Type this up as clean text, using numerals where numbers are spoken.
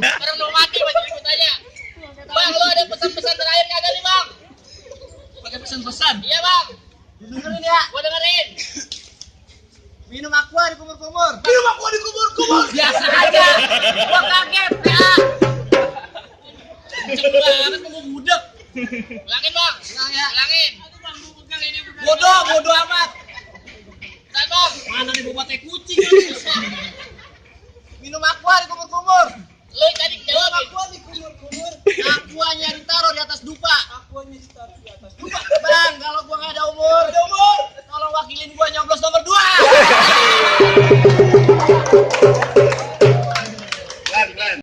Orang mau mati masih ikut aja. Bang, lo ada pesan-pesan terakhir kagak nih, Bang? Pakai pesan-pesan. Iya, Bang. Dengerin ya. Gua dengerin. Minum aqua di kumur-kumur. Minum aku di kubur-kubur. Biasa aja. Gua kaget ya. Cek banget mau budak. Ulangin, Bang. Ulangin. Bodoh amat. San, Bang. Mana nih bawa teh kucing. Minum aqua di kumur-kumur.